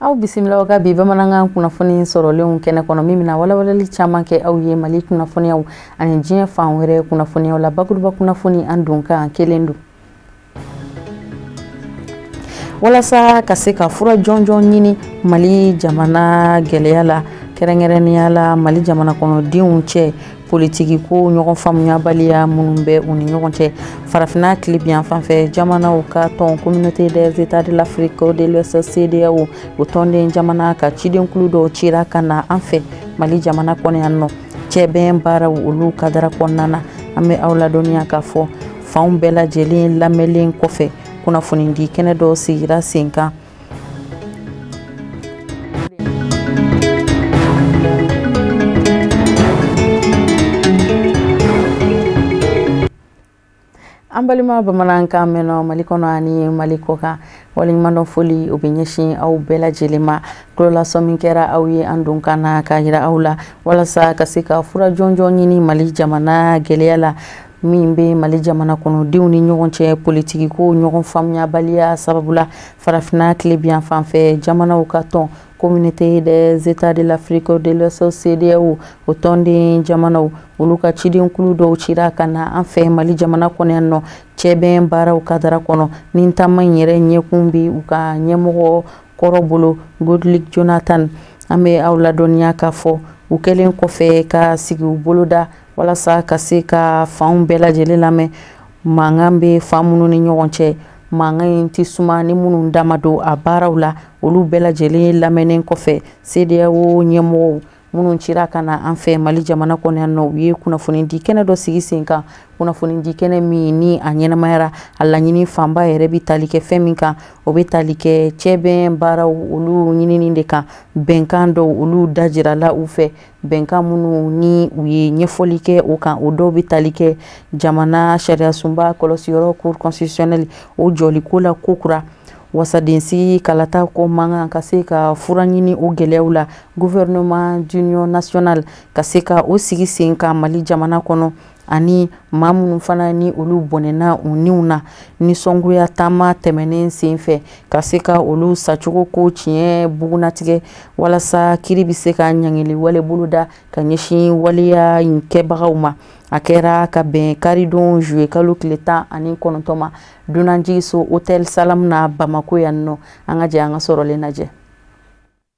Aw bisimila ka bi bamanankan kunnafoni sɔrɔlenw kɛnɛ kɔnɔ min bɛna walawalali caman kɛ aw ye Mali kunnafoniyaw ani diɲɛ fan wɛrɛ kunnafoniyaw la. Bakuruba kunnafoni an don kan kelen don. Walasa ka se ka fura jɔnjɔn ɲini Mali jamana gɛlɛya la, kɛrɛnkɛrɛnnenya la Mali jamana kɔnɔdenw cɛ politiki ko ɲɔgɔn faamuyabaliya minnu bɛ u ni ɲɔgɔn cɛ, farafinna tilebin fan fɛ jamanaw ka tɔn Communauté des États de l'Afrique de l'Ouest CEDEAO o tɔnden jamana ka cidenkulu dɔw cira ka na an fɛ Mali jamana kɔnɔ yan nɔ cɛbɛn baaraw olu kadara kɔnɔna na. An bɛ aw ladɔnniya k'a fɔ fanw bɛɛ lajɛlen lamɛnlen kɔfɛ kunnafonidi kɛnɛ dɔw sigira sen kan. An balima bamanankan mɛnna Mali kɔnɔ ani Mali kɔkan, waleɲumandɔn foli o bɛ ɲɛsin aw bɛɛ lajɛlen ma. Kulolasɔmi kɛra aw ye an don kan na k'a yira aw la walasa ka se ka fura jɔnjɔn ɲini Mali jamana gɛlɛya la min bɛ Mali jamana kɔnɔdenw ni ɲɔgɔn cɛ politiki ko ɲɔgɔn faamuyabaliya sababu la, farafinna tilebin fan fɛ jamanaw ka tɔn Communauté des États de l'Afrique de l'Ouest CEDEAO o tɔnden jamanaw olu ka cidenkulu dɔw cira ka na an fɛ Mali jamana kɔnɔ yan nɔ cɛbɛn baaraw kadara kɔnɔ. Ni taama in yɛrɛ ɲɛkun bɛ u ka ɲɛmɔgɔ kɔrɔ bolo Goodluck Jonathan. An bɛ aw ladɔnniya k'a fɔ u kɛlen kɔfɛ ka sigi u boloda walasa ka se ka fanw bɛɛ lajɛlen lamɛn, mankan bɛ fan minnu ni ɲɔgɔn cɛ, mankan in tɛ suma ni minnu da ma don a baaraw la, olu bɛɛ lajɛlen lamɛnnen kɔfɛ CEDEAO ɲɛmɔgɔw minnu cira ka na an fɛ Mali jamana kɔnɔ yan nɔ, u ye kunnafonidi kɛnɛ dɔ sigi sen kan. Kunnafonidi kɛnɛ min ni a ɲɛnamayara, a laɲini fanba yɛrɛ bɛ tali kɛ fɛn min kan, o bɛ tali kɛ cɛbɛn baaraw olu ɲinini de kan. Bɛnkan dɔw olu dajirala u fɛ, bɛnkan minnu ni u ye ɲɛfɔli kɛ o kan, o dɔw bɛ tali kɛ jamana sariyasunba kɔlɔsiyɔrɔ Cour constitutionnelle o jɔliko la kokura, wasadensigi kalata ko man kan ka se ka fura ɲini o gɛlɛyaw la, gouvernement d'union nationale ka se ka o sigi sen kan Mali jamana kɔnɔ, ani maa minnu fana ni olu bɔnɛna u niw na nisɔngoya taama tɛmɛnen sen fɛ, ka se ka olu sacogo ko tiɲɛ bugunnatigɛ walasa kiiri bɛ se ka ɲangili wale boloda ka ɲɛsin waleya in kɛbagaw ma. A kɛra ka bɛn karidon juillet kalo tile 19 ma dunanjiginso Hôtel Salam na Bamako yan nɔ. An ka jɛ an ka sɔrɔlen lajɛ.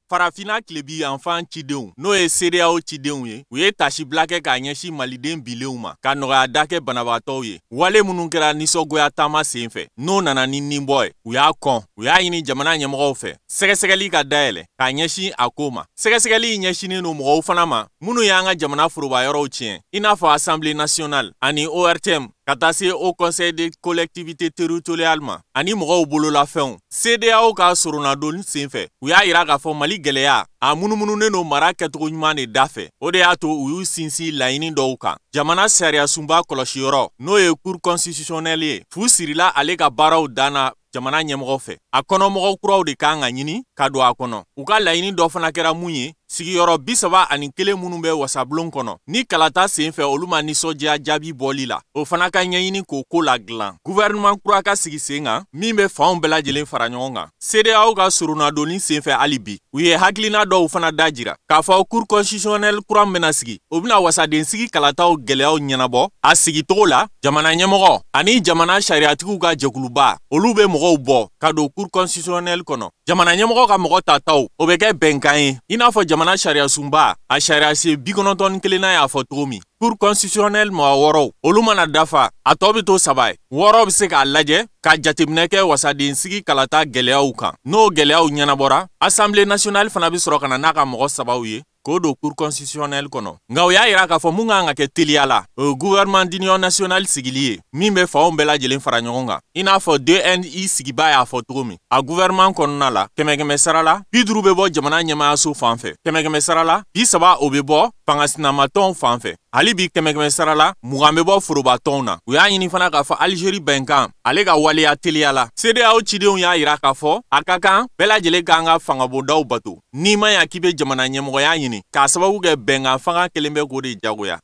Farafinna tilebi yanfan cidenw n'o ye CEDEAO cidenw ye, u ye tasibila kɛ k'a ɲɛsin maliden bilenw ma ka nɔgɔya da kɛ banabagatɔw ye. Wale minnu kɛra nisɔngoya taama sen fɛ n'o nana ni ninbɔ ye, u y'a kɔn. U y'a ɲini jamana ɲɛmɔgɔw fɛ sɛgɛsɛgɛli ka dayɛlɛ k'a ɲɛsin a ko ma. Sɛgɛsɛgɛli ɲɛsinnen don mɔgɔw fana ma minnu y'an ka jamana foroba yɔrɔw tiɲɛ, i n'a fɔ Assemblée nationale ani ORTM, ka taa se Haut Conseil des collectivités territoriales ma ani mɔgɔw bololafɛnw. CEDEAO ka soronadonni sen fɛ, u y'a yira k'a fɔ Mali gɛlɛya a munumununen don mara kɛcogo ɲuman de da fɛ. O de y'a to u y'u sinsin laɲini dɔw kan. Jamana sariyasunba kɔlɔsiyɔrɔ n'o ye Cour constitutionnelle ye, fu sirila ale ka baaraw dan na jamana ɲɛmɔgɔ fɛ. A kɔnɔmɔgɔ kuraw de kan ka ɲini ka don a kɔnɔ. U ka laɲini dɔ fana kɛra mun ye, sigiyɔrɔ 31 minnu bɛ wasabulon kɔnɔ ni kalata sen fɛ olu ma nisɔndiya jaabi bɔli la, o fana ka ɲɛɲini k'o ko la dilan. Gouvernement kura ka sigi sen kan min bɛ fanw bɛɛ lajɛlen fara ɲɔgɔn kan. CEDEAO ka soronadonni sen fɛ hali bi, u ye hakilina dɔw fana da jira k'a fɔ Cour constitutionnelle kura min bɛna sigi, o bɛna wasadensigi kalataw gɛlɛyaw ɲɛnabɔ a sigicogo la. Jamana ɲɛmɔgɔ ani jamana sariyatigiw ka jɛkuluba olu bɛ mɔgɔw bɔ ka don Cour constitutionnelle kɔnɔ. Jamana ɲɛmɔgɔ ka mɔgɔ tataw o bɛ kɛ bɛnkan ye, i n'a fɔ jamana sariyasunba a sariyasen 91nan y'a fɔ cogo min. Cour constitutionnelle mɔgɔ 6 olu mana dafa, a tɔ bɛ to 3 ye. 6 bɛ se k'a lajɛ ka jateminɛ kɛ wasadensigi kalata gɛlɛyaw kan. N'o gɛlɛyaw ɲɛnabɔra, Assemblée nationale fana bɛ sɔrɔ ka na n'a ka mɔgɔ 3 ye k'o don Cour constitutionnelle kɔnɔ. Nka u y'a yira k'a fɔ mun kan ka kɛ teliya la, o ye gouvernement d'union nationale sigili ye min bɛ fanw bɛɛ lajɛlen fara ɲɔgɔn kan, i n'a fɔ DNI sigibaa y'a fɔ cogo min. A gouvernement kɔnɔna la, 100 sara la 50 bɛ bɔ jamana ɲɛmaayaso fan fɛ, 100 sara la 30 o bɛ bɔ fanga sinamatɔnw fan fɛ. Hali bi 100 sara la 20 bɛ bɔ forobatɔnw na. U y'a ɲini fana k'a fɔ Algérie bɛnkan ale ka waleya teliya la. CEDEAO cidenw y'a yira k'a fɔ a ka kan bɛɛ lajɛlen k'an ka fangabondaw bato, n'i ma ɲa k'i bɛ jamana ɲɛmɔgɔya ɲini, k'a sababu kɛ bɛnkan fanga kelen bɛ k'o de jagoya.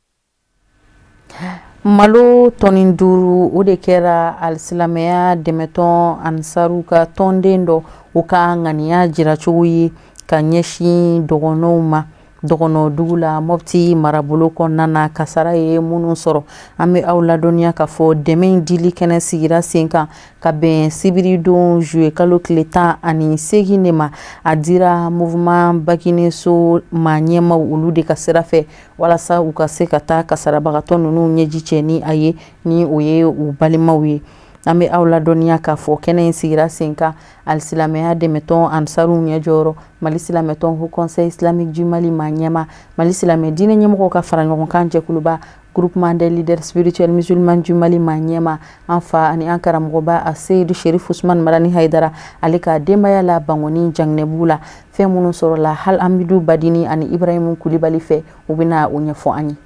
Malo tɔni 5, o de kɛra alisilamɛya dɛmɛtɔn Ansaru ka tɔnden dɔ u ka ŋaniya jiracogo ye ka ɲɛsin dɔgɔnɔw ma dɔgɔnɔ dugu la, Mɔpti marabolo kɔnɔna na, kasara ye minnu sɔrɔ. An bɛ aw ladɔnniya k'a fɔ dɛmɛ in dili kɛnɛ sigira sen kan ka bɛn sibiridon juillet kalo tile 18 de ma. A dira Mouvement Bagineso maa ɲɛmaw olu de ka sira fɛ, walasa u ka se ka taa kasarabagatɔ ninnu ɲɛji cɛ ni a ye, ni o ye u balimaw ye. An bɛ aw ladɔnniya k'a fɔ kɛnɛ in sigira sen kan alisilamɛya dɛmɛtɔn Ansaru ɲɛjɔyɔrɔ, Mali silamɛtɔn Haut Conseil islamique du Mali maa ɲɛma, Mali silamɛ diinɛ ɲɛmɔgɔw ka fara ɲɔgɔn kan jɛkuluba Groupement des leaders spirituels musulmans du Mali maa ɲɛma, an fa ani an karamɔgɔba a Seyidu Sherif Usman Marani Hayidara, ale ka denbaya la Bangoni Janginɛbugu la. Fɛn minnu sɔrɔla hali Amidu Badini ani Ibrahimu Kulibali fɛ, u bɛna o ɲɛfɔ an ye.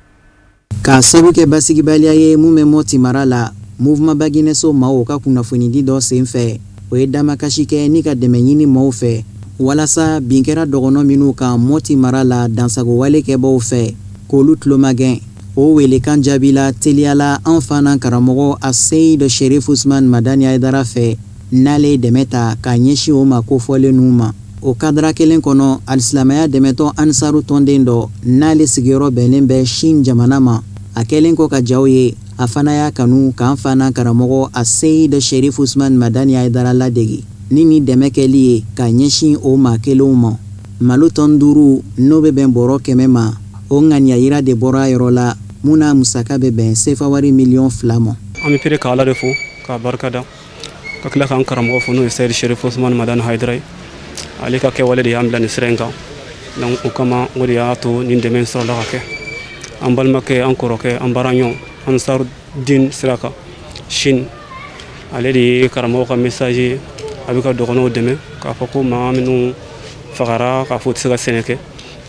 K'a sabu kɛ basigibaliya ye mun bɛ Mɔti mara la, Mouvement Bagineso maaw ka kunnafonidi dɔ sen fɛ, o ye damakasi kɛ ni ka dɛmɛ ɲini maaw fɛ walasa bin kɛra dɔgɔnɔ minnu kan Mɔti mara la dansago wale kɛbaw fɛ, k'olu tulomagɛn. O welekan jaabila teliyala an fana karamɔgɔ Aseyidu Sherif Usman Madani Hayidara fɛ, n'ale ye dɛmɛ ta k'a ɲɛsin o ma kofɔlen ninnu ma. O kadara kelen kɔnɔ, alisilamɛya dɛmɛtɔn Ansaru tɔnden dɔ, n'ale sigiyɔrɔ bɛnnen bɛ Chine jamana ma, a kɛlen kɔ ka jaw ye, a fana y'a kanu k'an fana karamɔgɔ Aseyidu Sherif Usman Madani Hayidara ladege ni dɛmɛ kɛli ye k'a ɲɛsin o maa kelenw ma. Malo tɔn 5, n'o bɛ bɛn bɔrɔ 100 ma, o ŋaniya yira de bɔra a yɔrɔ la mun n'a musaka bɛ bɛn sefa wari 2 miliyɔn ma. An bɛ pere k'Ala de fo k'a barika da, ka tila k'an karamɔgɔ fo, n'o ye Seyidi Sherif Usman Madani Hayidara ye. Ale ka kɛwale de y'an bila nin sira in kan. Donc o kama, o de y'a to nin dɛmɛ in sɔrɔla ka kɛ. An balimakɛ, an kɔrɔkɛ, an baaraɲɔgɔn Ansar Din sira kan Chine, ale de ye karamɔgɔ ka message ye. A bɛ ka dɔgɔnɔw dɛmɛ k'a fɔ ko maa minnu fagara, k'a fɔ u tɛ se ka sɛnɛ kɛ.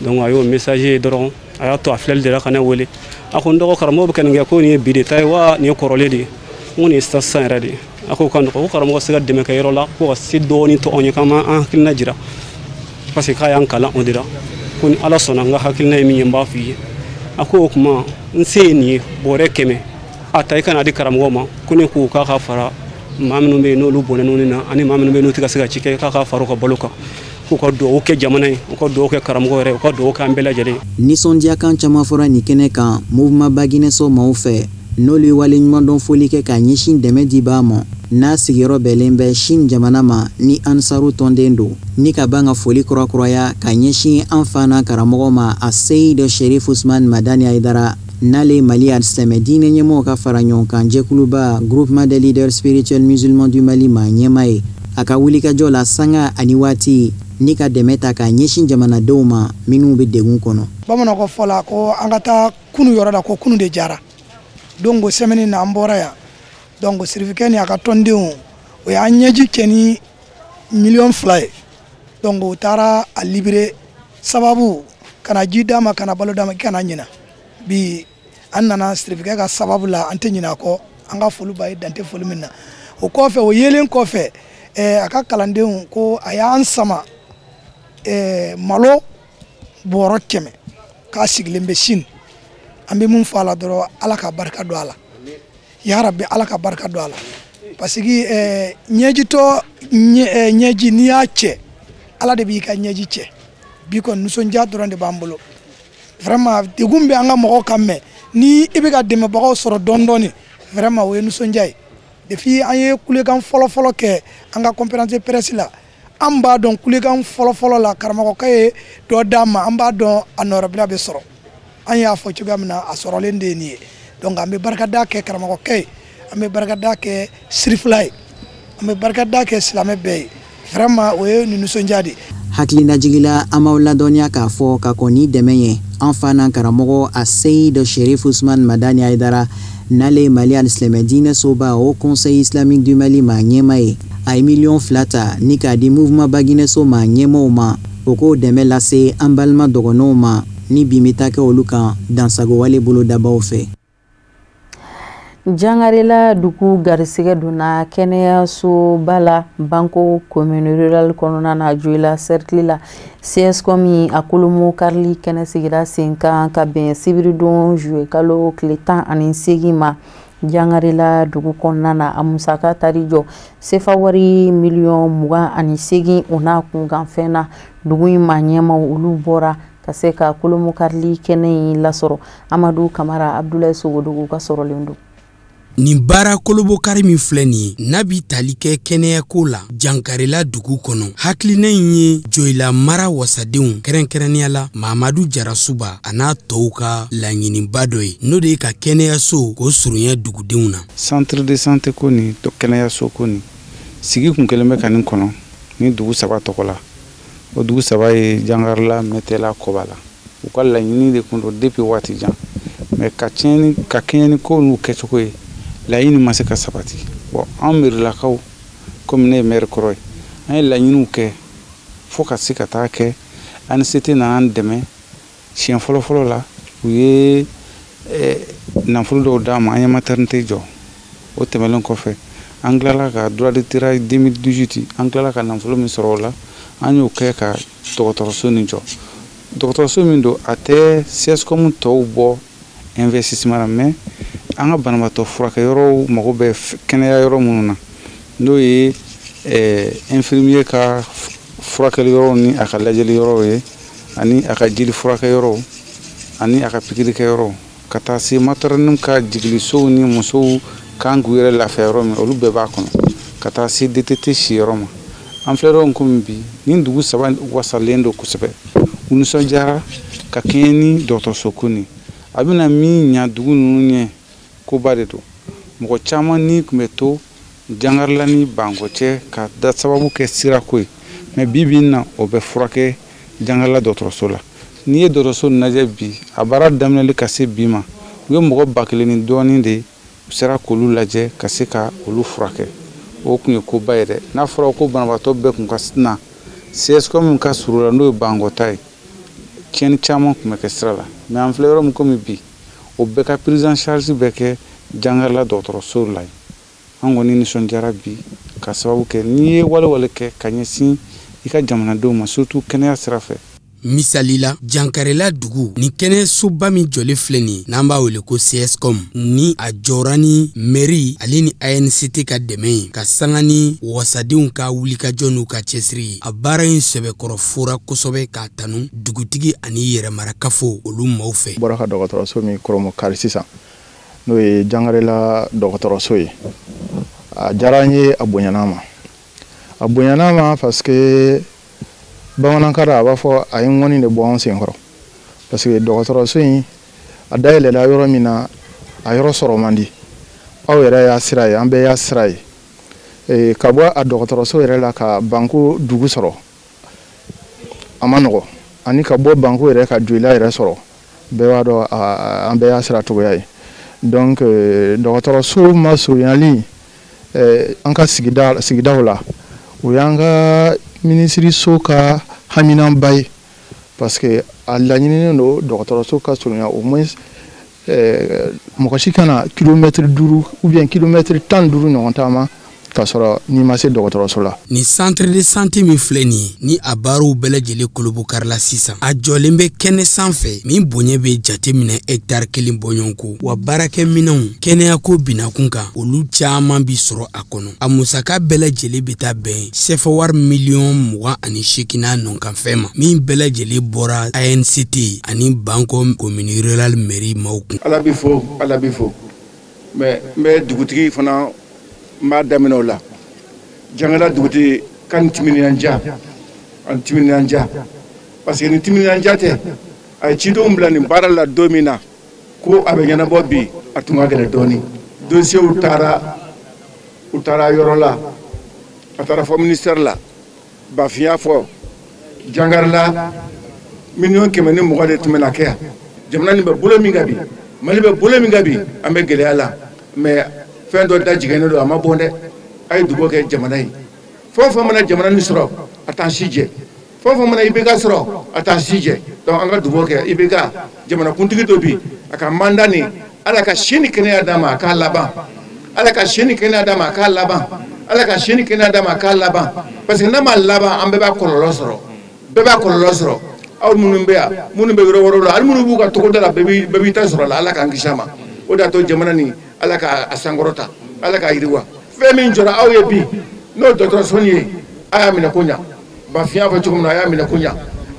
Donc a y'o message ye dɔrɔn, a y'a to a filɛli de la ka ne wele. A ko n dɔgɔ, karamɔgɔ bɛ ka nin kɛ, ko nin ye bi de ta ye wa nin ye kɔrɔlen de ye? N ko nin ye sisan sisan yɛrɛ de ye. A ko ka nɔgɔn, ko karamɔgɔ se ka dɛmɛ kɛ yɔrɔ la, ko ka se dɔɔni to anw ye, k'an b'an hakilina jira, parce que k'a y'an kalan o de la. Ko ni Ala sɔnna, n ka hakilina ye min ye, n b'a f'i ye. A ko o tuma n se ye nin ye, bɔrɛ 100, a ta i kana di karamɔgɔ ma. Ko ne ko k'a ka fara maa minnu bɛ yen n'olu bɔnɛn'u na, ani maa minnu bɛ yen n'u tɛ ka se ka ci kɛ, k'a ka fara u ka balo kan, k'u ka dugawu kɛ jamana ye, u ka dugawu kɛ karamɔgɔ yɛrɛ, u ka dugawu kɛ an bɛɛ lajɛlen. Nisɔndiyakan caman fɔra nin kɛnɛ kan Mouvement Bagineso maaw fɛ, n'olu ye waleɲumandɔn foli kɛ k'a ɲɛsin dɛmɛ dibaa ma, n'a sigiyɔrɔ bɛnnen bɛ Chine jamana ma, ni Ansaru tɔnden don, ni ka ban ka foli kurakuraya ka ɲɛsin an fana karamɔgɔ ma a Seyidu Sherif Usman Madani Hayidara, n'ale Mali alisilamɛ diinɛ ɲɛmɔgɔw ka fara ɲɔgɔn kan jɛkuluba Groupement des leaders spirituels musulmans du Mali ma ɲɛma ye, a ka wulikajɔ la sanga ani waati ni ka dɛmɛ ta k'a ɲɛsin jamanadenw ma minnu bɛ degun kɔnɔ. Bamananw ko fɔ la ko an ka taa kunu yɔrɔ la, ko kunu de jara. Donc o semaine na, an bɔra yan. Donc sirifikɛ ni a ka tɔndenw, o y'an ɲɛji cɛ ni 2 miliyɔn ye. Donc o taara a libéré sababu ka na ji d'a ma, ka na balo d'a ma, i kana ɲina. Bi an nana sirifikɛ ka sababu la, an tɛ ɲinɛ a kɔ. An ka foli b'a ye, dan tɛ foli min na. O kɔfɛ, o yelen kɔfɛ, a ka kalandenw ko a y'an sama malo bɔrɔ 100 k'a sigilen bɛ Sini. An bɛ mun fɔ a la dɔrɔn, Ala ka barika don a la, yarabi, Ala ka barika don a la, parce que ɲɛjitɔ ɲɛji, n'i y'a cɛ, Ala de b'i ka ɲɛji cɛ. Bi kɔni, nisɔndiya dɔrɔn de b'an bolo. Vraiment, degun bɛ an ka mɔgɔw kan, mɛn ni i bɛ ka dɛmɛbagaw sɔrɔ dɔɔni dɔɔni, vraiment, o ye nisɔndiya ye. Depuis an ye kulekan fɔlɔ-fɔlɔ kɛ an ka conférence de presse la, an b'a dɔn kulekan fɔlɔ-fɔlɔ la, karamɔgɔkɛ ye dɔ d'an ma. An b'a dɔn a nɔrɔbila bɛ sɔrɔ. An y'a fɔ cogoya min na, a sɔrɔlen de ye nin ye. Donc an bɛ barikada kɛ karamɔgɔkɛ ye, an bɛ barikada kɛ sirifila ye, an bɛ barikada kɛ silamɛ bɛɛ ye. Vraiment, o ye nin nisɔndiya de ye. Hakilinajigila, an b'aw ladɔnniya k'a fɔ ka kɔn ni dɛmɛ ye, an fa n'an karamɔgɔ a Seyid Sherif Usman Madani Hayidara, n'ale ye Mali alisilamɛ diinɛ soba Haut Conseil islamique du Mali maa ɲɛma ye, a ye 2 miliyɔn ta ni k'a di Mouvement Bagineso maa ɲɛmaw ma, o k'o dɛmɛ lase an balima dɔgɔnɔw ma. Ni bin bɛ taa kɛ olu kan dansagowale bolodabaw fɛ. Jangarela dugu garisɛgɛ donna kɛnɛyasoba la Banko commune rurale kɔnɔna na, Joyila cercle la. CSCOM a kolomo karili kɛnɛ sigira sen kan ka bɛn sibiridon juillet kalo tile 18 ma Jangarela dugu kɔnɔna na. A musaka tari jɔ sefa wari miliyɔn 28, o n'a kunkanfɛn na. Dugu in maa ɲɛmaw, olu bɔra ka se ka kolomo karili kɛnɛ in lasɔrɔ. Amadu Kamara, Abdulayi Sogodogo ka sɔrɔlen don. Nin baara kolobokari min filɛ nin ye, n'a bi tali kɛ kɛnɛyako la Jankarela dugu kɔnɔ, hakilina in ye Joyila mara wasadenw, kɛrɛnkɛrɛnnenya la Mamadu Jarasuba a n'a tɔw ka laɲiniba dɔ ye, n'o de ye ka kɛnɛyaso k'o surunya dugudenw na. Centre de santé ko ni kɛnɛyaso ko nin sigi kun kelen bɛ ka nin kɔnɔ ni dugu saba tɔgɔ la. O dugu saba ye Jangarila, Mɛtɛla, Kɔba la. U ka laɲini de kun don depuis waati jan, mais ka tiɲɛni ka kɛɲɛ ni ko n'u kɛcogo ye, laɲini ma se ka sabati. Bon, an miirilakaw, komi ne ye maire kɔrɔ ye, an ye laɲiniw kɛ fo ka se ka taa kɛ. ANCT nana an dɛmɛ siɲɛ fɔlɔ-fɔlɔ la. U ye nafolo dɔw d'an ma, an ye maternité jɔ. O tɛmɛnen kɔfɛ, an tilala ka droit de tirage 2018, an tilala ka nafolo min sɔrɔ o la, an y'o kɛ ka dɔgɔtɔrɔso nin jɔ. Dɔgɔtɔrɔso min don, a tɛ CSCOM tɔw bɔ investissement na, mais an ka banabaatɔ furakɛyɔrɔw mago bɛ kɛnɛya yɔrɔ minnu na, n'o ye infirmier ka furakɛli yɔrɔw ni a ka lajɛli yɔrɔw ye, ani a ka jeli furakɛ yɔrɔw, ani a ka pikiri kɛ yɔrɔw, ka taa se maternité ka jigilisow ni musow kan k'u yɛrɛ lafiya yɔrɔ min, olu bɛɛ b'a kɔnɔ, ka taa se DTT si yɔrɔ ma. An filɛ yɔrɔ min komi bi, nin dugu saba wasalen don kosɛbɛ. U nisɔndiyara ka kɛɲɛ ni dɔgɔtɔrɔso ko nin a bɛna min ɲa dugu ninnu ɲɛ. Koba de don. Mɔgɔ caman ni tun bɛ to Jangarila ni Bankɔ cɛ ka da sababu kɛ sirako ye, mais bi bi in na, o bɛ furakɛ Jangarila dɔgɔtɔrɔso la. N'i ye dɔgɔtɔrɔso lajɛ bi, a baara daminɛli ka se bi ma, u ye mɔgɔ 1000 ni dɔɔnin de u sera k'olu lajɛ ka se ka olu furakɛ. O tun ye koba ye dɛ. N'a fɔra ko banabaatɔ bɛɛ tun ka na CSCOM min ka surun la, n'o ye Bankɔ ta ye, tiɲɛni caman tun bɛ kɛ sira la. Mais an filɛ yɔrɔ min komi bi, o bɛɛ ka prise en charge bɛ kɛ Jangarila dɔgɔtɔrɔso la yen. An kɔni nisɔndiyara bi ka sababu kɛ n'i ye wale kɛ ka ɲɛsin i ka jamanadenw ma, surtout kɛnɛya sira fɛ. Misali la, Jankarela dugu ni kɛnɛyasoba min jɔlen filɛ nin, n'an b'a wele ko CSCOM, ni a jɔra ni mairie ale ni ANCT ka dɛmɛ ye, ka sanga ni wasadenw ka wulikajɔ n'u ka cɛsiri ye, a baara in sɛbɛkɔrɔ fora kosɛbɛ k'a tanu dugutigi ani yɛrɛmarakafo olu maaw fɛ. Bɔra ka dɔgɔtɔrɔso min kɔrɔmɔ kari sisan, n'o ye Jangarela dɔgɔtɔrɔso ye, a diyara an ye, a bonyana ma, a bonyana ma, parce que bamanankan na a b'a fɔ a ye ŋɔni de bɔ an senkɔrɔ, parce que dɔgɔtɔrɔso in a dayɛlɛla yɔrɔ min na, a yɔrɔ sɔrɔ man di. Aw yɛrɛ y'a sira ye, an bɛɛ y'a sira ye. Ka bɔ a dɔgɔtɔrɔso yɛrɛ la ka Banko dugu sɔrɔ, a ma nɔgɔ, ani ka bɔ Banko yɛrɛ ka Joyila yɛrɛ sɔrɔ, bɛɛ b'a dɔn, an bɛɛ y'a sira cogoya ye. Donc dɔgɔtɔrɔso ma surunyali an ka sigidaw la, o y'an ka minisiriso ka haminanba ye, parce que a laɲininen don dɔgɔtɔrɔso ka surunya, au moins mɔgɔ si kana kilomɛtiri 5 ou bien kilomɛtiri 15 ɲɔgɔn taama k'a sɔrɔ n'i ma se dɔgɔtɔrɔso la. Nin centre de santé min filɛ nin ye, ni a baaraw bɛɛ lajɛlen kolobokarila sisan, a jɔlen bɛ kɛnɛ sanfɛ min bonya bɛ jate minɛ hectare 1 bɔɲɔgɔnko wa. Baarakɛminɛnw kɛnɛyako binakun kan, olu caman bi sɔrɔ a kɔnɔ. A musaka bɛɛ lajɛlen bɛ taa bɛn sɛfɛ wari miliyɔn 28 n'a nɔkanfɛn ma, min bɛɛ lajɛlen bɔra ANCT ani Bankɔ commune rurale mairie maaw kun. Ala b'i fo, Ala b'i fo. Mais n bɛ dugutigi fana, n b'a daminɛ o la. Jangala dugutigi ka ni timinanja, ani timinanja, parce que ni timinanja tɛ, a ye cidenw bila nin baara la don min na ko a bɛ ɲɛnabɔ bi, a tun ka gɛlɛn dɔɔnin. Dossiers taara, u taara yɔrɔ la, a taara fɔ ministère la. Bafin y'a fɔ Jangarila miliyɔn 120 de tun bɛna kɛ yan. Jamana nin bɛ bolo min kan bi, Mali bɛ bolo min kan bi, an bɛ gɛlɛya la, mais fɛn dɔ da jiginnen don, a ma bɔn dɛ. A ye dugawu kɛ jamana ye. Fɛn o fɛn mana jamana nin sɔrɔ, a t'an si jɛ. Fɛn o fɛn mana IBK sɔrɔ, a t'a si jɛ. Donc an ka dugawu kɛ IBK jamanakuntigi dɔ bi, a ka mandat nin, Ala ka si ni kɛnɛya d'a ma a k'a laban. Ala ka si ni kɛnɛya d'a ma a k'a laban. Ala ka si ni kɛnɛya d'a ma a k'a laban. Parce que n'a ma laban, an bɛɛ b'a kɔlɔlɔ sɔrɔ. Bɛɛ b'a kɔlɔlɔ sɔrɔ. Aw minnu bɛ yan, minnu bɛ yɔrɔ wɛrɛw la, hali minnu b'u ka togoda la, bɛɛ b'i ta sɔrɔ a la. Ala k'an kisi a ma. O de y'a to jamana nin, Ala k'a sankɔrɔta, Ala k'a yiriwa. Fɛn min jɔra aw ye bi, n'o dɔgɔtɔrɔso nin ye, a y'a minɛ ko ɲa. Bafiya fɔ cogo min na, a y'a minɛ ko ɲa.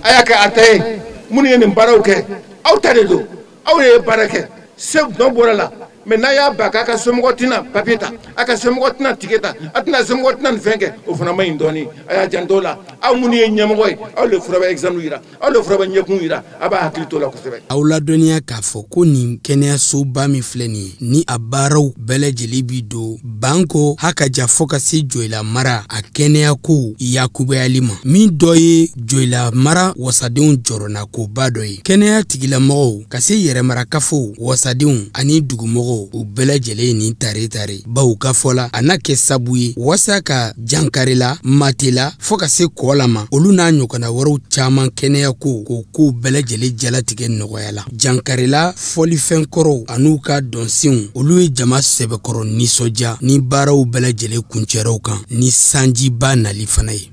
A y'a kɛ a ta ye. Minnu ye nin baaraw kɛ, aw ta de don. Aw de ye baara kɛ. Se dɔ bɔra la. Mais n'a y'a ba k'a ka somɔgɔ tɛna papier ta, a ka somɔgɔ tɛna ticket ta, a tɛna somɔgɔ tɛna nin fɛn kɛ, o fana man ɲi dɔɔni. A y'a janto o la. Aw minnu ye ɲɛmɔgɔ ye, aw de fura bɛ exemple yira, aw de fura bɛ ɲɛkun yira, a b'a hakili to o la kosɛbɛ. Aw ladɔnniya k'a fɔ ko nin kɛnɛyasoba min filɛ nin ye, ni a baaraw bɛɛ lajɛlen bi don Banko Hakaja fo ka se Joyila mara a kɛnɛyako yakubayali ma, min dɔ ye Joyila mara wasadenw jɔrɔnakoba dɔ ye. Kɛnɛya tigilamɔgɔw ka se yɛrɛmarakafo wasadenw ani dugumɔgɔw, u bɛɛ lajɛlen nin tare tare baw ka fɔ la, a n'a kɛ sabu ye waasa ka Jankarela, Matela fo ka se Kɔla ma, olu n'a ɲɔgɔnna wɛrɛw caman kɛnɛyako k'o kow bɛɛ lajɛlen jalatigɛ nɔgɔya la. Jankarela fɔlifɛn kɔrɔw an'u ka dɔnsenw, olu ye jama sɛbɛkɔrɔ nisɔndiya ni baaraw bɛɛ lajɛlen kuncɛrɛw kan ni sanjiba nali fana ye.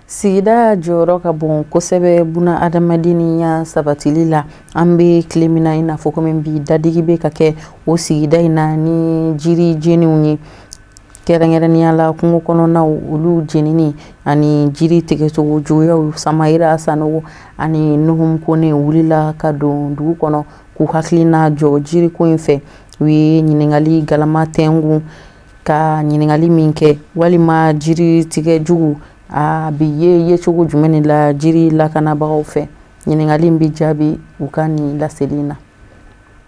Sigida jɔyɔrɔ ka bon kosɛbɛ buna adamadenya sabatili la. An bɛ tile min na, i n'a fɔ komi bi dadigi bɛ ka kɛ o sigida in na ni jiri jeniw ye, kɛrɛnkɛrɛnnenya la kungo kɔnɔnaw olu jenini ani jiri tigɛcogo juguyaw. Samayira Sanogo ani Nuhum Kone wulila ka don dugu kɔnɔ k'u hakilina jɔ jiriko in fɛ. U ye ɲininkali galama tɛngun ka ɲininkali min kɛ, walima jiri tigɛ jugu a bi ye yecogo jumɛn de la jiri lakanabagaw fɛ. Ɲininkali in bɛ jaabi u ka nin laseli in na.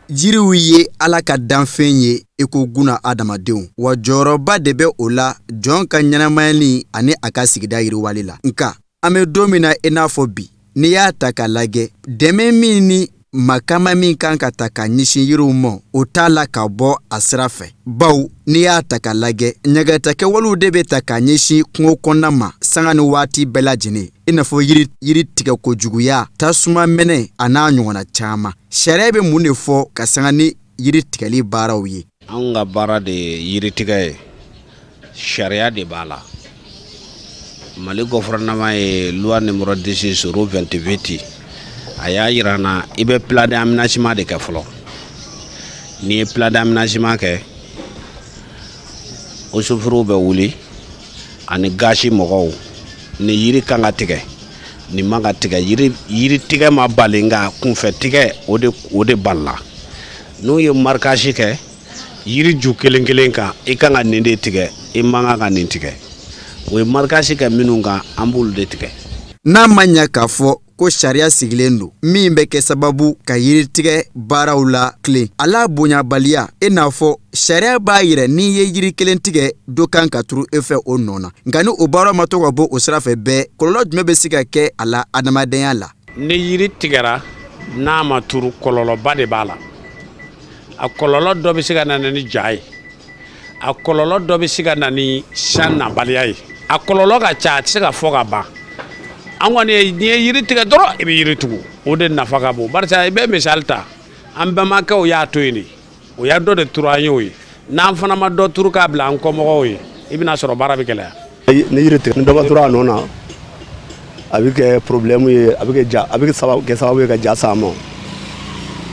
Jiriw ye Ala ka danfɛn ye i ko guna adamadenw, wa jɔyɔrɔba de bɛ o la jɔn ka ɲɛnamayali ani a ka sigida yiriwali la. Nka an bɛ don min na i n'a fɔ bi, n'i y'a ta k'a lajɛ, dɛmɛ min ni makama min kan ka ta ka ɲɛsin yiriw ma, o t'a la ka bɔ a sira fɛ. Baw n'i y'a ta k'a lajɛ, ɲɛgɛtakɛwalew de bɛ ta ka ɲɛsin kungo kɔnɔna ma sanga ni waati bɛɛ lajɛlen, i n'a fɔ yiri tigɛkojuguya, tasuma mɛnɛ a n'a ɲɔgɔnna caman. Sariya bɛ mun de fɔ ka sanga ni yiri tigɛli baaraw ye? Anw ka baara de ye yiri tigɛ ye, sariya de b'a la. Mali gouvernement ye loi numéro 10 028, a y'a yira n na i bɛ plan d'aménagement de kɛ fɔlɔ. N'i ye plan d'aménagement kɛ, osoforow bɛ wuli ani gasi mɔgɔw, ni yiri kan ka tigɛ, nin man ka tigɛ. Yiri tigɛ ma bali, nka kunfɛ tigɛ o de balila. N'u ye marquage kɛ yiri ju kelen kelen kan, i kan ka nin de tigɛ, i man kan ka nin tigɛ. O ye marquage kɛ minnu kan, an b'olu de tigɛ. N'a ma ɲɛ k'a fɔ ko sariya sigilen don min bɛ kɛ sababu ka yiritigɛ baaraw la tilen, a la bonyabaliya, i n'a fɔ sariya b'a yira n'i ye yiri kelen tigɛ, dɔ kan ka turu e fɛ o nɔ na. Nka ni o baara ma to ka bɔ o sira fɛ bɛɛ, kɔlɔlɔ jumɛn bɛ se ka kɛ a la adamadenya la? Ni yiri tigɛra n'a ma turu, kɔlɔlɔba de b'a la. A kɔlɔlɔ dɔ bɛ se ka na ni ja ye, a kɔlɔlɔ dɔ bɛ se ka na ni san nabaliya ye. A kɔlɔlɔ ka ca, a tɛ se ka fɔ ka ban. An kɔni, n'i ye yiri tigɛ dɔrɔn, i bɛ yiri tugu, o de nafa ka bon. Barisa i bɛ misali ta, an bɛnbakɛw y'a to yen de, o y'a dɔ de turu an ye o ye. N'an fana ma dɔ turu k'a bila an kɔmɔgɔw ye, i bɛna sɔrɔ baara bɛ gɛlɛya. Ni yiri tigɛ, ni dɔ ma turu a nɔ na, a bɛ kɛ problème ye, a bɛ kɛ ja, a bɛ kɛ sababu ye ka ja s'an ma.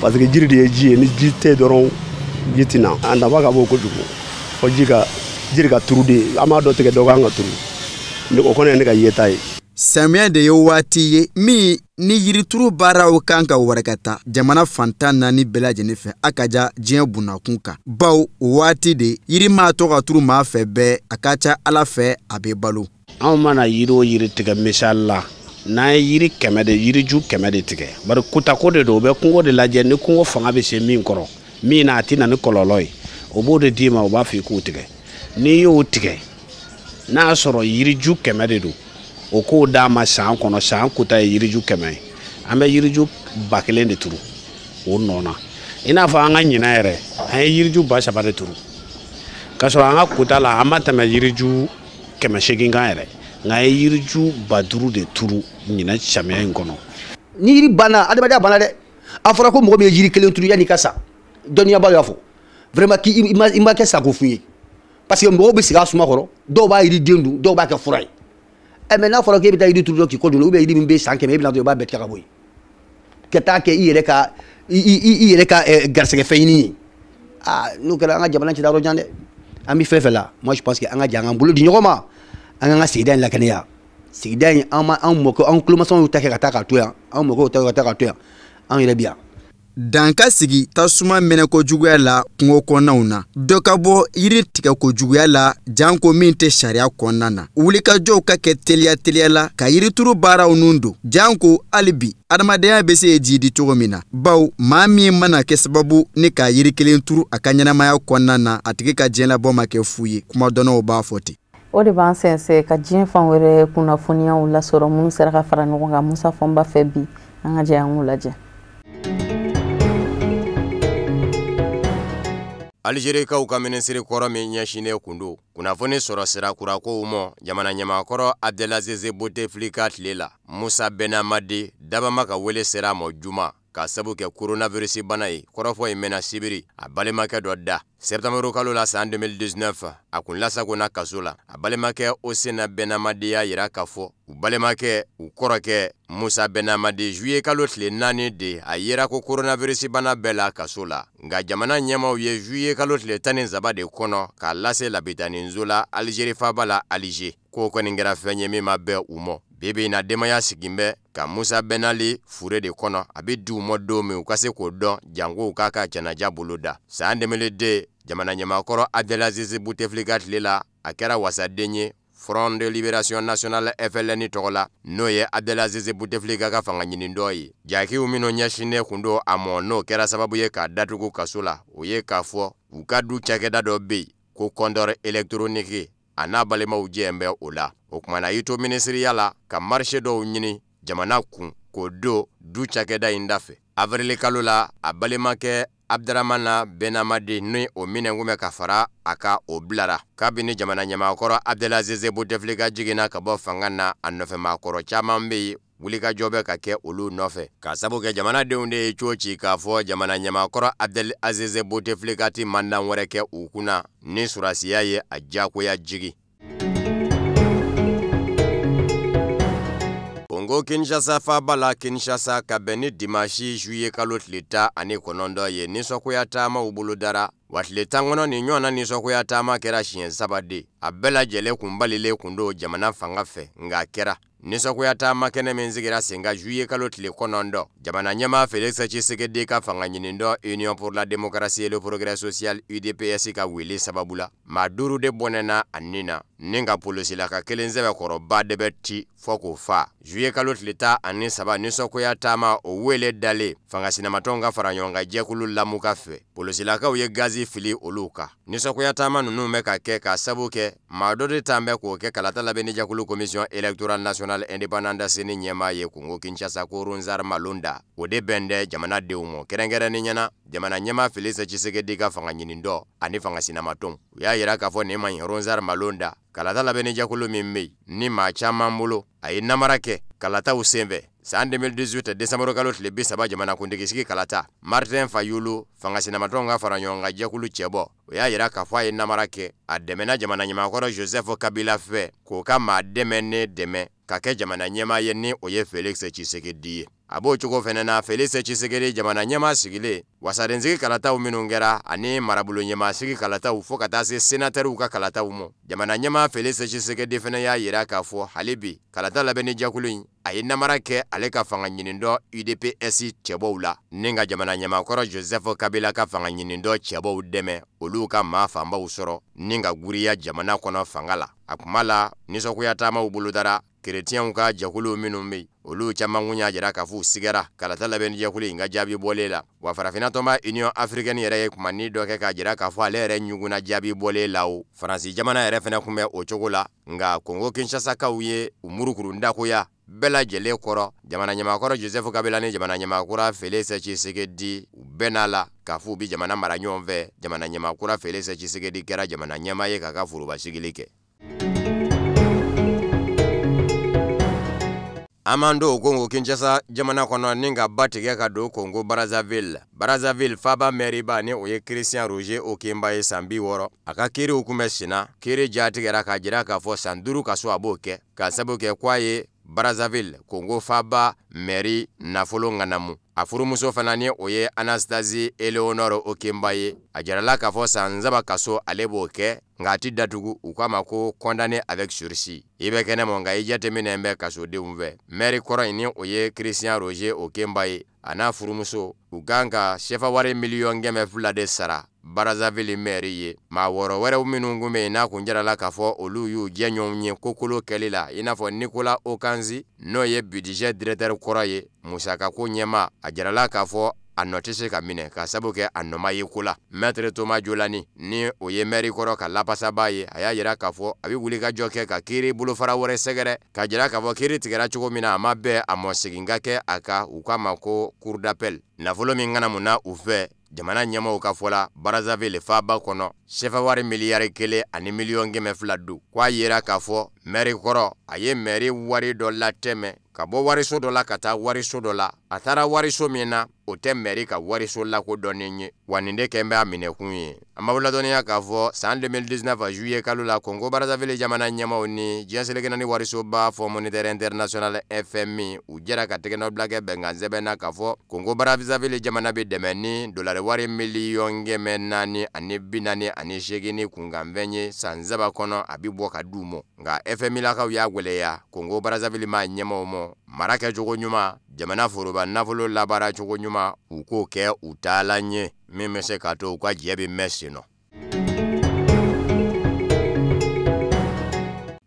Parce que jiri de ye ji ye, ni ji tɛ dɔrɔn ji tɛ na. A nafa ka bon kojugu. Fo jiri ka turu de, an b'a dɔ tigɛ, dɔ kan ka turu. O kɔni ye ne ka yeta ye. Samiya de ye waati ye min ni yirituru baaraw kan ka warakata jamana fantan naani bɛɛ lajɛlen fɛ, a ka ja diɲɛ bunakun kan. Baw o waati de yiri maa to ka turu maa fɛ bɛɛ, a ka ca Ala fɛ a bɛ balo. Anw mana yiri o yiri tigɛ, misali la, n'an ye yiri kɛmɛ de, yiriju 100 de tigɛ, bari kutako de don, u bɛ kungo de lajɛ ni kungo fanga bɛ se min kɔrɔ, min na a tɛ na ni kɔlɔlɔ ye, o b'o de d'i ma, u b'a fɔ i k'o tigɛ. N'i y'o tigɛ, n'a y'a sɔrɔ yiriju 100 de don, o k'o d'a ma san kɔnɔ, san kuta ye yiriju 100 ye, an bɛ yiriju 1000 de turu o nɔ na. I n'a fɔ an ka ɲinan yɛrɛ, an ye yiriju 3000 de turu, k'a sɔrɔ an ka kuta la an ma tɛmɛ yiriju 800 kan yɛrɛ. Nka an ye yiriju 5000 de turu ɲinan samiya in kɔnɔ. Ni yiri banna, adamadenya banna dɛ. A fɔra ko mɔgɔ min ye yiri kelen turu yanni i ka sa, dɔnniyabaw y'a fɔ vraiment k'i ma kɛ sako fu ye, parce que mɔgɔw bɛ sigi a suma kɔrɔ, dɔw b'a yiriden dun, dɔw b'a kɛ fura ye. Ɛ mais n'a fɔra k'e bɛ taa yiri turu dɔrɔn k'i kɔ don, ou bien yiri min bɛ san 100 e bɛ na dɔrɔn i b'a bɛɛ tigɛ ka bɔ yen, ka taa kɛ i yɛrɛ ka i yɛrɛ ka garisɛgɛ fɛn ɲini ye. Aa, n'o kɛra an ka jamana ci yɔrɔ jan dɛ. An bɛ fɛn fɛn la, moi je pense que an ka jɛ an k'an bolo di ɲɔgɔn ma, an k'an ka sigida in lakɛnɛya. Sigida in, an ma an mɔkɛ, an tulomasamaw ta kɛ ka taa k'a to yan, an mɔkɛw ta kɛ ka taa k'a to yan, an yɛrɛ bi yan. Dan ka sigi tasuma mɛnɛko juguya la kungo kɔnɔnaw na, dɔ ka bɔ yiri tigɛko juguya la janko min tɛ sariya kɔnɔna na, wulikajɔw ka kɛ teliya teliya la ka yirituru baaraw nun don, janko hali bi adamadenya bɛ se ji di cogo min na, baw maa min mana kɛ sababu ni ka yiri kelen turu a ka ɲɛnamaya kɔnɔna na, a tigi ka diɲɛlabɔ ma kɛ fu ye. Kumadɔnnaw b'a fɔ ten. O de b'an sɛnsɛn ka diɲɛ fan wɛrɛ kunnafoniyaw lasɔrɔ minnu sera ka fara ɲɔgɔn kan Musa Fɔnba fɛ bi. An ka jɛ an k'u lajɛ. Algerikaw ka minisiri kɔrɔ min ɲɛsinnen kun don kunnafoni sɔrɔ sira kurakow ma jamana ɲɛmaakɔrɔ Abdelaziz Bouteflika tile la, Musa Benamadi dabama ka wele sera a ma juma ka sabu kɛ coronavirus bana ye. Kɔrɔfɔ in mɛnna sibiri a balimakɛ dɔ da septembre kalo la san 2019, a kun lasagonna kaso la. A balimakɛ Osena Benamadi y'a yira k'a fɔ u balimakɛ u kɔrɔkɛ Musa Benamadi juillet kalo tile 4 de a yera ko coronavirus bana bɛɛ la kaso la. Nka jamana ɲɛmaaw ye juillet kalo tile 13 de kɔnɔ k'a lase labitaninso la Algérie faaba la Alger. K'o kɔni kɛra fɛn ye min ma bɛn u ma. Bi bi in na, denbaya sigin bɛ ka Musa Benali fure de kɔnɔ. A bɛ di u ma don min, u ka se k'o dɔn, janko u k'a ka janaja bolo da. San 2002, jamana ɲɛmaakɔrɔ Abdelaziz Bouteflika tile la, a kɛra wasaden ye Front de Libération Nationale FLN tɔgɔ la, n'o ye Abdelaziz Bouteflika ka fanga ɲini dɔ ye. Jakiw minnu ɲɛsinnen kun don a mɔ, n'o kɛra sababu ye k'a datugu kaso la, o ye k'a fɔ u ka du cakɛda dɔ bɛ yen ko compteur électronique, a n'a balimaw jɛ bɛ o la. O kumana a y'i to minisiriya la ka marché dɔw ɲini jamana kun k'o don du cakɛda in da fɛ. Avril kalo la, a balimakɛ Abdramana Benamadi ni o minɛ kun bɛ ka fara a ka, o bilara. Kabini jamana ɲɛmaakɔrɔ Abdelaziz Bouteflika jiginna ka bɔ fanga na, a nɔfɛmaakɔrɔ caman bɛ yen, wulikajɔ bɛ ka kɛ olu nɔfɛ, ka sabu kɛ jamanadenw de ye cogo ci k'a fɔ jamana ɲɛmaakɔrɔ Abdelaziz Bouteflika ti mandan wɛrɛ kɛ u kunna ni surasiya ye a diyagoya jigi. Kongo Kinshasa faaba la Kinshasa, ka bɛn ni dimanche juillet kalo tile 19 ye, nisɔngoya taamaw bolodara. Wa tile 10 kɔnɔ, nin ɲɔgɔnna nisɔngoya taama kɛra siɲɛ 3 de. A bɛɛ lajɛlen kun balilen kun don jamana fanga fɛ, nka a kɛra. Nisɔngoya taama kɛnɛ min sigira sen kan juillet kalo tile 9, jamana ɲɛmaa Félix Tshisekedi ka fanga ɲinindɔ Union pour la démocratie et le progrès social UDPS ka wele sababu la, maa 5 de bɔnɛna a nin na, ni ka polosilaka kelen sɛbɛkɔrɔba de bɛ ci fɔ k'o fa. Juillet kalo tile 13, nisɔngoya taama o wele dalen fanga sinamatɔnw ka fara ɲɔgɔn kan jɛkulu Lamuka fɛ, polosilakaw ye gazi fili olu kan. Nisɔngoya taama ninnu bɛ ka kɛ ka sabu kɛ maa dɔ de tan bɛ k'o kɛ kalata labɛnni jɛkulu Commission électorale nationale indépendante CENI ɲɛmaa ye Kongo Kinshasa, ko Ronsard Malonda. O de bɛn dɛ jamanadenw ma, kɛrɛnkɛrɛnnen ɲɛna jamana ɲɛmaa Félix Tshisekedi ka fanga ɲinindɔ ani fanga sinamatɔnw. U y'a yira k'a fɔ nin man ɲi. Ronsard Malonda, kalata labɛnni jɛkulu min bɛ yen ni maa caman bolo a ye namara kɛ kalataw senfɛ san 2018 décembre kalo tile 30 jamanakuntigi sigi kalata, Martin Fayulu, fanga sinamatɔnw ka fara ɲɔgɔn kan jɛkulu cɛbɔ, o y'a yira k'a fɔ a ye namara kɛ. A dɛmɛna jamana ɲɛmaakɔrɔ Joseph Kabila fɛ k'o ka maa dɛmɛ ne dɛmɛ ka kɛ jamana ɲɛmaa ye, ni o ye Félix Tshisekedi ye. A b'o cogo fɛnɛ na, Félix Tshisekedi jamana ɲɛmaa sigilen, wasadensigi kalataw minnu kɛra ani marabolo ɲɛmaa sigi kalataw fo ka taa se sénatɛriw ka kalataw ma, jamana ɲɛmaa Félix Tshisekedi fɛnɛ y'a yira k'a fɔ hali bi kalata labɛnni jɛkulu in a ye namara kɛ ale ka fanga ɲinindɔ UDPS cɛbɔw la, ni ka jamana ɲɛmaakɔrɔ Joseph Kabila ka fanga ɲinindɔ cɛbɔw dɛmɛ olu ka maa fanbaw sɔrɔ ni ka guriya jamana kɔnɔ fanga la. A kuma la, nisɔngoya taamaw bolodara. Kerecɛnw ka jɛkulu minnu bɛ yen, olu caman kun y'a jira k'a fɔ u sigara kalata labɛnni jɛkulu in ka jaabi bɔlen la. Wa farafinna tɔnba Union africaine yɛrɛ ye kumani dɔ kɛ k'a jira k'a fɔ ale yɛrɛ ɲugunna jaabi bɔlen la. O Faransi jamana yɛrɛ fɛnɛ kun bɛ o cogo la. Nka Kongo Kinshasakaw ye u murukuru ndakoya bɛɛ lajɛlen kɔrɔ, jamana ɲɛmaakɔrɔ Joseph Kabila ni jamana ɲɛmaakura Félix Tshisekedi, u bɛɛ n'a la k'a fɔ u bɛ jamana mara ɲɔgɔn fɛ. Jamana ɲɛmaakura Félix Tshisekedi kɛra jamana ɲɛmaa ye k'a ka foroba sigili kɛ. An b'an don Kongo Kinshasa jamana kɔnɔ ni ka ba tigɛ ka don Kongo Brazzaville. Brazzaville faaba mɛriba ni o ye Christian Roger Okemba ye san 60. A ka kiiriw kun bɛ senna. Kiiri jatigɛra k'a jira k'a fɔ san 5 kaso a b'o kɛ. K'a sababu kɛ k'a ye Brazzaville Kongo faaba mɛri nafolo ŋanamu. A furumuso fana ni o ye Anastasie Eleonore Okemba ye. A jirala k'a fɔ san 3 kaso ale b'o kɛ, nka a ti datugu. U k'a ma ko condamné avec sursis. I bɛ kɛnɛ mɔ nka i jateminɛ bɛ kasodenw fɛ. Mɛri kɔrɔ in ni o ye Christian Roger Okemba ye, a n'a furumuso u kan ka sefa wari miliyɔn 200 de sara Brazzaville mɛri ye. Maa 6 wɛrɛw minnu kun bɛ yen n'a kun jirala k'a fɔ olu y'u jɛɲɔgɔnw ye kokolo kɛli la, i n'a fɔ Nicolas Okanzi n'o ye budget directeur kɔrɔ ye, musakako ɲɛmaa, a jirala k'a fɔ a nɔ tɛ se ka minɛ k'a sababu kɛ a nɔ ma ye ko la. Maître Thomas Jolani ni o ye mɛri kɔrɔ ka lapasaba ye, a y'a jira k'a fɔ a bɛ wuli ka jɔ kɛ ka kiiri bolofara wɛrɛ sɛgɛrɛ, k'a jira k'a fɔ kiiri tigɛra cogo min na a ma bɛn a mɔ segin ka kɛ a kan. U k'a ma ko cour d'appel. Nafolo min ŋanamunna u fɛ jamana ɲɛmaaw ka fɔ la Brazzaville faaba kɔnɔ, sefa wari miliyari 1 ani miliyɔn 200 don. K'a yira k'a fɔ mɛri kɔrɔ a ye mɛri wari dɔ latɛmɛ ka bɔ wariso dɔ la ka taa wariso dɔ la. A taara wariso min na, o tɛ mɛri ka wariso lakodɔnnen ye, wa nin de kɛn bɛ a minɛkun ye. An b'aw ladɔnniya k'a fɔ san 2019 juillet kalo la, Kongo Brazzaville jamana ɲɛmaaw ni diɲɛ seleke naani warisoba Fonds monétaire international FMI u jɛra ka tɛgɛnɔbila kɛ bɛnkan sɛbɛn na k'a fɔ Kongo Brazzaville jamana bɛ dɛmɛ ni dolari wari miliyɔn 448 ni kunkanfɛn ye san 3 kɔnɔ, a bɛ bɔ ka d'u ma. Nka FMI lakaw y'a gwɛlɛya Kongo Brazzaville maa ɲɛmaaw ma, mara kɛcogo ɲuman, jamana foroba nafolo labaara cogo ɲuman, u k'o kɛ u taalan ye min bɛ se k'a to u ka jɛ bɛ mɛn sen nɔ.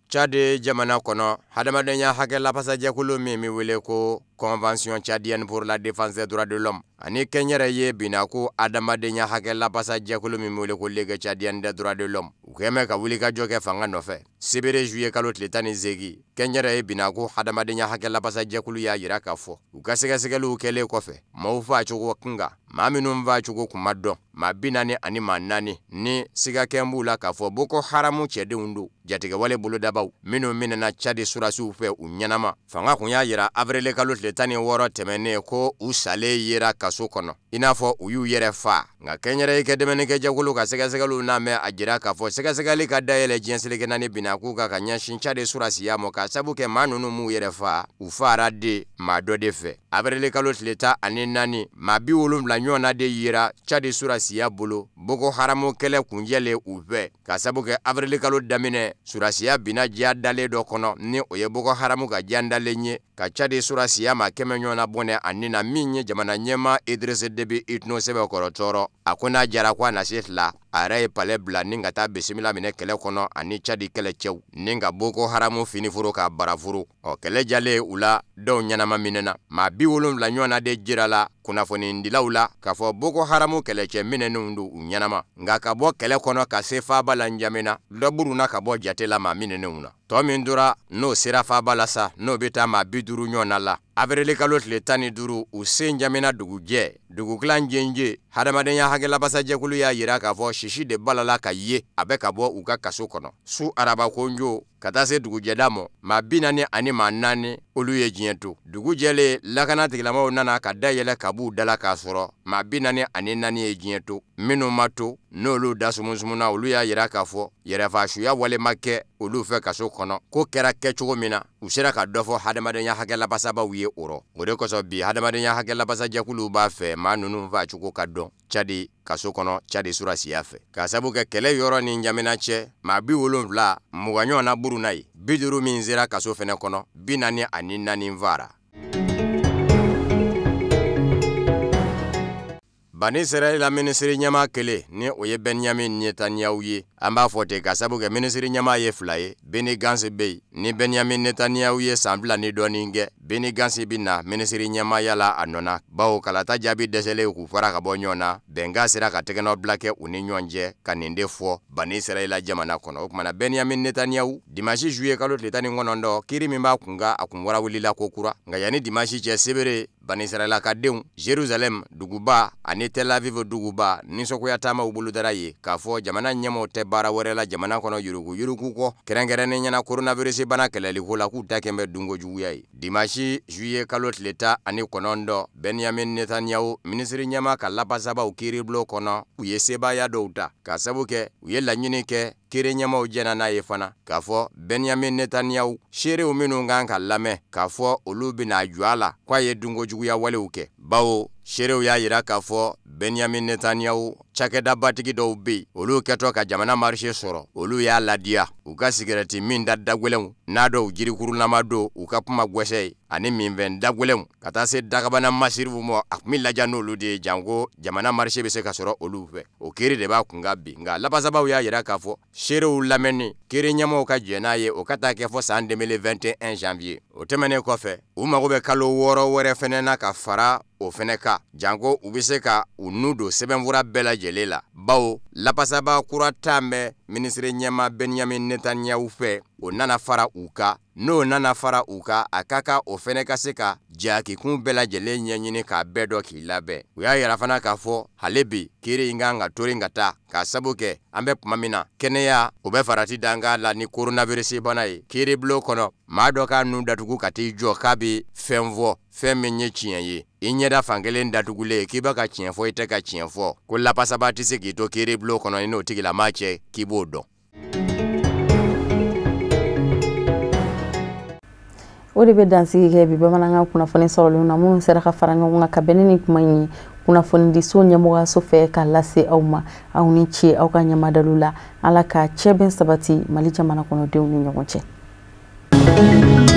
Tchad jamana kɔnɔ, hadamadenya hakɛ lafasajɛkulu min bɛ wele ko Convention tchadienne pour la défense des droits de l'homme ani kɛnyɛrɛye binako adamadenya hakɛ lafasajɛkulu min bɛ wele ko Ligue tchadienne des droits de l'homme, u kɛn bɛ ka wulikajɔ kɛ fanga nɔfɛ. Sibiri juillet kalo tile 18, kɛnyɛrɛye binako hadamadenya hakɛ lafasajɛkulu y'a jira k'a fɔ u ka sɛgɛsɛgɛliw kɛlen kɔfɛ, maaw faacogo kunkan, maa minnu faacogo kun ma dɔn, maa 44 ni sigakɛn b'u la k'a fɔ Boko Haram cɛdenw don, jatigɛwale bolodabaw minnu minɛna Tchad surasiw fɛ u ɲɛnama. Fanga kun y'a jira avril kalo tile 16 tɛmɛnen ko u salen yera kaso kɔnɔ, i n'a fɔ u y'u yɛrɛ fa. Nka kɛnyɛrɛye kɛ dɛmɛnikɛjɛkulu ka sɛgɛsɛgɛliw n'a mɛn a jira k'a fɔ sɛgɛsɛgɛli ka dayɛlɛ diɲɛ seleke naani binakun kan ka ɲɛsin Tchad surasiya ma, k'a sabu kɛ maa ninnu m'u yɛrɛ fa, u fara de maa dɔ de fɛ. Avril kalo tile 14, maa 70 ɲɔgɔnna de yera Tchad surasiya bolo Boko Haram kɛlɛ kunjɛlen u fɛ, k'a sabu kɛ avril kalo daminɛ surasiya binna diya dalen dɔ kɔnɔ ni o ye Boko Haram ka diya dalen ye, ka Tchad surasiya maa 100 ɲɔgɔnna bɔnɛ a ni na, min ye jamana ɲɛmaa Idriss Déby Itno sɛbɛkɔrɔ tɔɔrɔ. A ko n'a jara ko a na se fila, a yɛrɛ ye palais bila ni ka taa bisimila minɛ kɛlɛ kɔnɔ ani Tchad kɛlɛcɛw ni ka Boko Haram finiforo k'a baraforo. Ɔ kɛlɛ jalen u la, dɔw ɲɛnama minɛna. Maa 70 ɲɔgɔnna de jirala kunnafonidilaw la k'a fɔ Boko Haram kɛlɛcɛ minɛnenw don u ɲɛnama. Nka ka bɔ kɛlɛ kɔnɔ ka se faaba la N'Djamena, dɔ burunna ka bɔ jate la maa minɛnenw na. Tɔ min tora n'o sera faaba la sa, n'o bɛ taa maa 50 ɲɔgɔnna la. Avril kalo tile 15, u se N'Djamena dugujɛ, dugukilan jenje, hadamadenya hakɛ lafasajɛkulu y'a jira k'a fɔ sisi de balala ka ye a bɛ ka bɔ u ka kaso kɔnɔ. Su araba konjo ka taa se dugujɛda ma, maa 44 olu ye diɲɛ to. Dugu jɛlen, lakana tigilamɔgɔw nana ka dayɛlɛ ka b'u dala k'a sɔrɔ maa 44 ye diɲɛ to. Minnu ma to n'olu da sumusumuna, olu y'a jira k'a fɔ yɛrɛfasuya wale ma kɛ olu fɛ kaso kɔnɔ. Ko kɛra kɛcogo min na, u sera ka dɔ fɔ hadamadenya hakɛ lafasabaw ye o rɔ. O de kosɔn bi hadamadenya hakɛ lafasajɛkuluw b'a fɛ maa ninnu faacogo ka dɔn Tchad kaso kɔnɔ Tchad surasiya fɛ, k'a sabu kɛ kɛlɛ yɔrɔ ni N'Djamena cɛ, maa 70 20 ɲɔgɔnna burunna ye, 50 min sera kaso fɛnɛ kɔnɔ, 44 fara. Bani Israɛla minisiri ɲɛmaa kelen ni o ye Benyamin Netanyahu ye. An b'a fɔ ten ka sabu kɛ minisiri ɲɛmaa ye 2 ye. Benny Gantz bɛ yen ni Benyamin Netanyahu ye san 2 ni dɔɔnin kɛ. Benny Gantz bɛ na minisiri ɲɛmaaya la a nɔ na, bawo kalata jaabi dɛsɛlen k'u fara ka bɔ ɲɔgɔn na, bɛnkan sera ka tɛgɛnɔbila kɛ u ni ɲɔgɔn cɛ ka nin de fɔ Bani Israɛla jamana kɔnɔ. O kumana Benyamin Netanyahu dimanche juillet kalo tile 19, kiiri min b'a kun kan a kun wara wulila ko kura. Nka yanni dimanche cɛ, sebere Banisiralakadenw Jerusalem duguba ani Tel Aviv duguba nisɔngoya taamaw bolodara ye k'a fɔ jamana ɲɛmaaw tɛ baara wɛrɛ la jamana kɔnɔ yuruguyurugu kɔ, kɛrɛnkɛrɛnnen ɲɛna coronavirus bana kɛlɛliko la, k'u ta kɛn bɛ dunko juguya ye. Dimanche juillet kalo tile 19, Benjamin Netanyahu minisiri ɲɛmaa ka lapasabaw kiiribulon kɔnɔ, u ye sebaaya dɔw ta k'a sabu kɛ u ye laɲini kɛ kiiri ɲɛmaaw jɛnna n'a ye fana k'a fɔ Benjamin Netanyahu seerew minnu kan ka lamɛn k'a fɔ olu bɛna jɔ a la k'a ye dunkojuguya walew kɛ, bawo seerew y'a yira k'a fɔ Benjamin Netanyahu cakɛdabatigi dɔw bɛ yen, olu kɛtɔ ka jamana marché sɔrɔ, olu y'a ladiya u ka sigɛrɛti min da dagwɛlɛnw n'a dɔw jirikurunama don u ka kuma gwɛsɛ ye ani minfɛn dagwɛlɛnw ka taa se dagabana masiriw ma, a tun bɛ laja n'olu de ye janko jamana marché bɛ se ka sɔrɔ olu fɛ. O kiiri de b'a kun kan bi, nka lapasabaw y'a yira k'a fɔ seerew lamɛnni kiiri ɲɛmaaw ka jɛn n'a ye o ka taa kɛ fɔ san 2021 janvier. O tɛmɛnen kɔfɛ, u mago bɛ kalo 6 wɛrɛ fɛnɛ na ka fara o fɛnɛ kan, janko u bɛ se ka u nu don sɛbɛnfura bɛɛ lajɛlen la, bawo lapasaba kura ta bɛ minisiri ɲɛmaa Benjamin Netanyahu fɛ, o nana fara u kan. N'o nana fara u kan, a ka kan o fɛnɛ ka se ka jakikun bɛɛ lajɛlen ɲɛɲini k'a bɛɛ dɔn k'i labɛn. U y'a yira fana k'a fɔ hali bi kiiri in kan ka tori ka taa k'a sabu kɛ an bɛ tuma min na kɛnɛya o bɛ farati danga la ni coronavirus bana ye. Kiiribulon kɔnɔ, maa dɔ k'a nun datugu ka t'i jɔ k'a bɛ fɛn fɔ fɛn min ye tiɲɛ ye, i ɲɛda fankelen datugulen k'i bɛ ka tiɲɛ fɔ i tɛ ka tiɲɛ fɔ, ko lapasaba tɛ se k'i to kiiribulon kɔnɔ i n'o tigilamaa cɛ k'i b'o dɔn. O de bɛ dansigi kɛ bi bamanankan kunnafoni sɔrɔlenw na minnu sera ka fara ɲɔgɔn kan ka bɛn ni nin kuma in ye kunnafonidiso ɲɛmɔgɔyaso fɛ k'a lase aw ma. Aw ni ce aw ka ɲɛmadalu la. Ala ka cɛbɛn sabati Mali jamana kɔnɔdenw ni ɲɔgɔn cɛ.